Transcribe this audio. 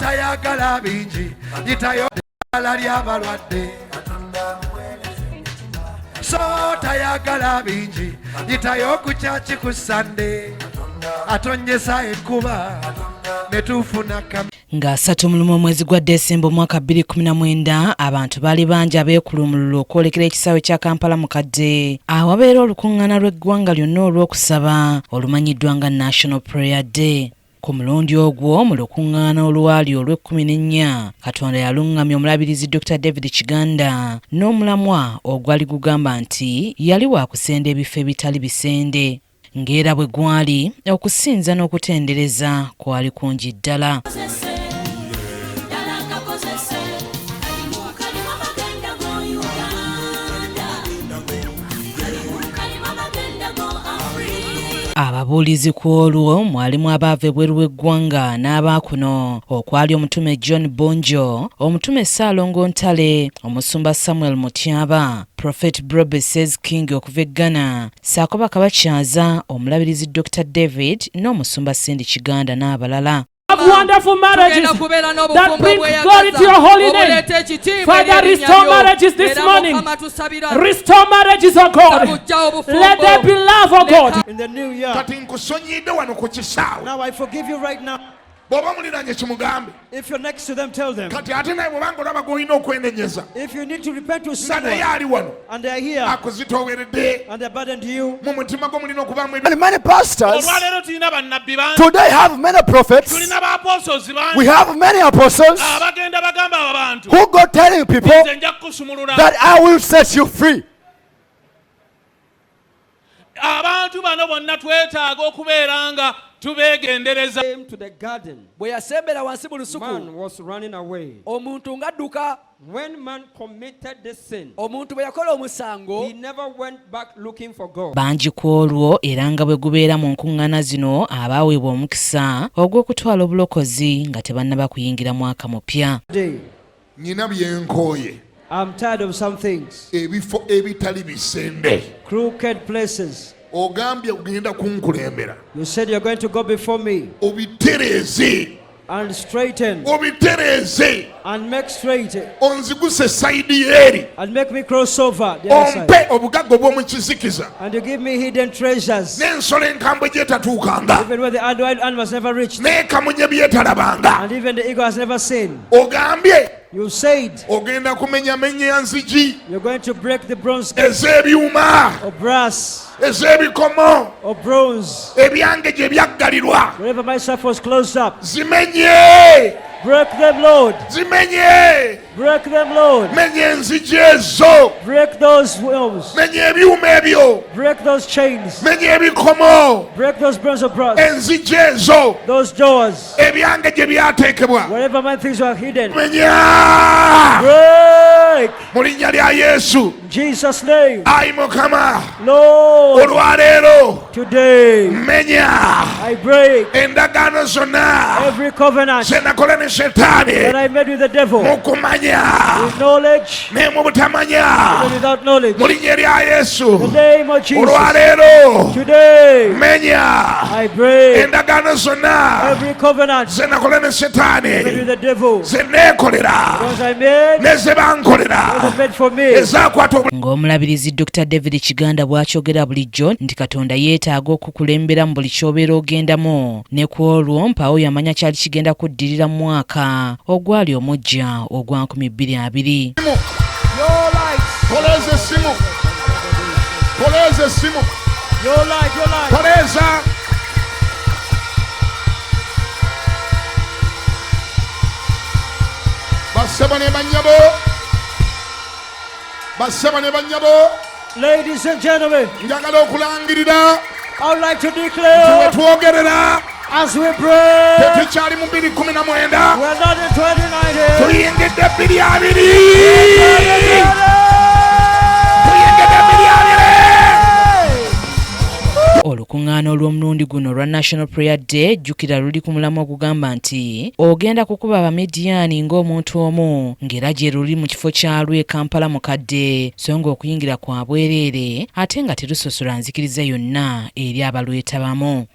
Tayagala bingi, yitayo ddala ly'abalwadde. So tayagala bingi, yitayo ku kyaki ku Sande, atonyesa enkuba ne tufuna. Nga 31 omwezi gwa Desemba omwaka 2019, abantu baali bangi abeekulumulula okwolekera ekisaawe kya Kampala Mukadde awabeera olukuŋŋaana lw'eggwanga lyonna olw'okusaba olumanyiddwa nga National Prayer Day. Ku mulundi ogwo mu lukuŋŋaana olwali olw'ekkumi n'ennya, Katonda yaluŋŋamya omulabirizi Dr David Kiganda n'omulamwa ogwali gugamba nti yali waakusenda ebifo ebitali bisende. Ng'era bwe gwali, okusinza n'okutendereza kwali kungi ddala. Ddala kakozese kalimu kalimu amagenda go Uganda, kalimu kalimu amagenda go Africa. Ababuulizi ku olwo mwalimu abaava ebweru w'eggwanga n'abaakuno, okwali omutume John Bonjo, omutume Ssaalongo Ntale, omusumba Samuel Mutyaba, Prophet Brobe Says King okuva e Ghana, ssaako bakabakyaza omulabirizi Dr David n'omusumba Cindy Kiganda n'abalala. Have wonderful marriages that bring glory to your holy name. Father, restore marriages this morning. Restore marriages, oh God. Let there be love, oh God. In the new year. Kati nkusonyidde wano ku kisaawe. Now I forgive you right now. Bw'oba muliranye kimugambe. If you're next to them, tell them. Kati ate naye bw'obanga olaba gw'olina okwenenyeza If you need to repent to nga someone naye ali wano and they're here akuzitooweredde and they're burdened to you, mu mutima gwo mulina okubaamu And many pastors Olwaleero tulina bannabbi bangi. today have many prophets. Tulina ba apostles We bangi have many apostles abagenda bagamba abo abantu who go telling people nze nja kukusumulula that I will set you free. Abantu bano bonna twetaaga okubeera nga tubeegendereza. Came to the garden, Bwe yasembera wansi mu lusuku, man was running away. Omuntu ng'adduka. When man committed this sin, Omuntu bwe yakola omusango, he never went back looking for God. Bangi ku olwo, era nga bwe gubeera mu nkuŋŋaana zino, abaaweebwa omukisa ogw'okutwala obulokozi nga tebannaba kuyingira mwaka mupya. Day. Nyina byenkooye. I'm tired of some things. Ebifo ebitali bisende. Crooked places. Ogambye ogenda kunkulembera. You said you're going to go before me Obitereeze. And straighten Obitereeze. And make straight Onziguse side eri. And make me cross over the other side. Ompe obugagga obw'omu kizikiza. And you give me hidden treasures, N'ensolo enkambwe gyetatuukanga. Even where the wild animals never reached, N'ekamunye byetalabanga. And even the eagle has never seen. Ogambye You said ogenda kumenyamenya nzigi you're going to break the bronze gate ez'ebyuma of brass ez'ebikomo or bronze. Ebyange gye byaggalirwa. Wherever my stuff was closed up, Zimenye. Break them, Lord. Zimenye. Break them, Lord. Menya enzigi ezo. Break those wheels. Menya ebyuma ebyo. Break those chains. Menya ebikomo. Break those bronze of brass. Enzigi ezo. Those doors. Ebyange gye byateekebwa. Wherever my things were hidden. Menya. Break. Mu linnya lya Yesu. In Jesus' name. Ayi Mukama. Lord. Olwaleero. Today. Menya. I break endagaano zonna every covenant ze nakola ne Setaani that I made with the devil. mu kumanya With knowledge ne mu butamanya. And without knowledge. Mu linnya lya Yesu. The name of Jesus. Olwaleero. Today. Menya I break endagaano zonna every covenant ze nakola ne Setaani made with the devil. Ze neekolera Those I made, ne ze bankolera those made for me. Ezakwata Ng'omulabirizi Dr David Kiganda bw'akyogera bulijjo nti Katonda yeetaaga okukulembera mu buli ky'obeera ogendamu, ne ku olwo mpaawo yamanya kyali kigenda kuddirira mu mwaka ogwali omuggya ogwa 2020. Your light. Koleeza essimu, koleeza essimu. Your light, your light. Koleeza. Bassebo ne bannyabo, bassebo ne bannyabo. Ladies and gentlemen, Njagala okulangirira I would like to nti declare we twogerera as we pray, tetukyali mu 2019. We are not in 2019. Tuyingidde 2020, tuyingidde 2020. Olukuŋŋaana olw'omulundi guno olwa National Prayer Day, jjukira luli ku mulamwa ogugamba nti ogenda kukuba Abamidiyaani ng'omuntu omu, ng'era gye luli mu kifo kyalwo e Kampala Mukadde, so ng'okuyingira kwa bwereere ate nga terusosola nzikiriza yonna eri abalwetabamu.